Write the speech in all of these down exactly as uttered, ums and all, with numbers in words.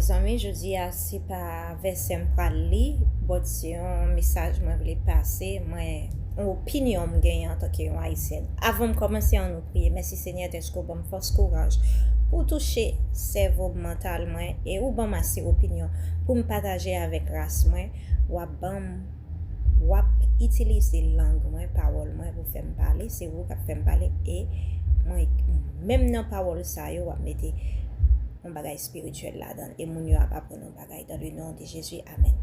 Zanmi, jodi a se pa vèsè m pral li, but se yon mesaj mwen vle pase, mwen, yon opinyon m genyen antanke yon Ayisyèn. Avan m kòmanse, ann nou priye. Mèsi Senyè dèske w ban m fòs, kouraj pou w touche sèvo m, mantal mwen, e ou ban m ase opinyon pou m pataje avèk ras mwen. W ap ban m, w ap itilize lang mwen, pawòl mwen pou fè m pale. Se ou k ap fè m pale, e mwen, menm nan pawòl sa yo, w ap mete yon bagay espirityèl ladan l, e moun yo ap aprann yon bagay. Dans le nom de Jésus, amen.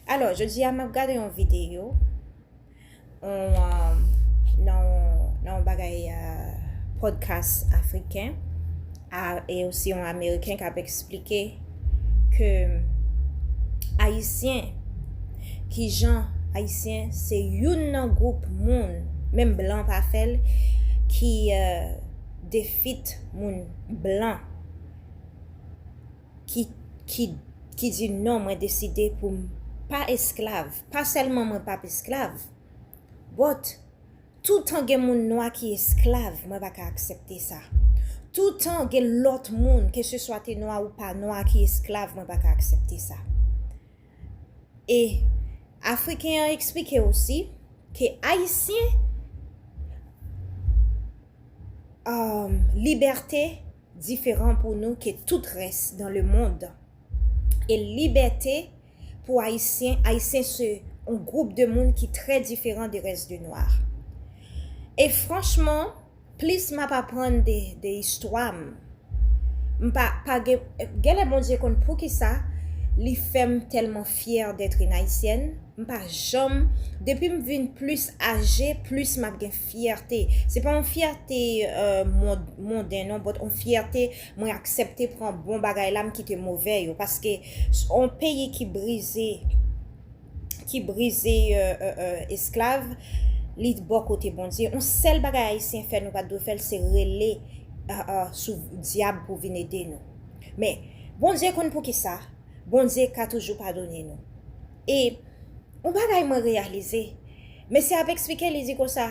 Alò, jodi a, m ap gade yon videyo, yon, um, nan, nan yon bagay, uh, podcast afriken, a, e osi yon ameriken k ap eksplike ke Ayisyen, kijan Ayisyen se youn nan gwoup moun, menm blan pa fè l, ki, uh, defeat moun blan, ki, ki, ki di non, mwen deside pou m pa esklav. Pa sèlman mwen p ap esklav, but toutan gen moun nwa ki esklav, mwen pa ka aksepte sa. Toutan gen lòt moun, ke se swa te nwa ou pa nwa, ki esklav, mwen pa ka aksepte sa. E Afriken an eksplike osi ke Ayisyen, um, libète diferan pou nou ke tout rès dans le monde. E libète pou Ayisyen, Ayisyen se yon gwoup de moun ki trè diferan de rès de nwa. E franchman, plis m ap aprann de, de istwa m, m pa, pa gen, genlè Bondye konn poukisa li fè m tèlman fyè d'être une Haïtienne. M pa janm, depi m vin plis aje, plis m ap gen fyète. Se pa yon fyète, euh, mon-, monden non, but yon fyète mwen aksepte pran bon bagay la, m kite movè yo. Paske s-, yon peyi ki brize, ki brize, euh, euh, euh, esklav, li bò kote Bondye. Yon sèl bagay Ayisyen fè, nou pa t dwe fè l, se rele, euh, euh, sou dyab pou vin ede nou. Men, Bondye konn poukisa, Bondye ka toujou padone nou. E yon bagay mwen reyalize, mesye ap eksplike, li di konsa,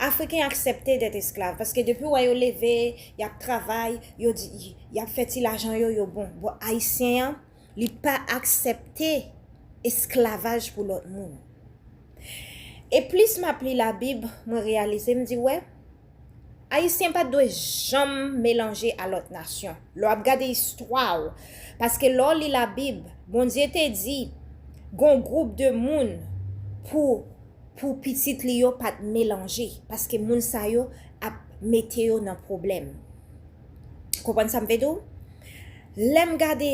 Afriken aksepte d'être esklav, paske depi w wè yo leve, y ap travay, yo di, y ap fè ti lajan yo, yo bon. Bon, Ayisyen an, li pa aksepte esklavaj pou lòt moun. E plis m ap li Labib, mwen reyalize, m di, wè, Ayisyen pa t dwe janm melanje a lòt nasyon. Lè w ap gade istwa w, paske lè w li Labib, Bondye te di, gon gwoup de moun pou, pou pitit li yo pa t melanje, paske moun sa yo ap mete yo nan pwoblèm. Konprann sa m vle di w? Lè m gade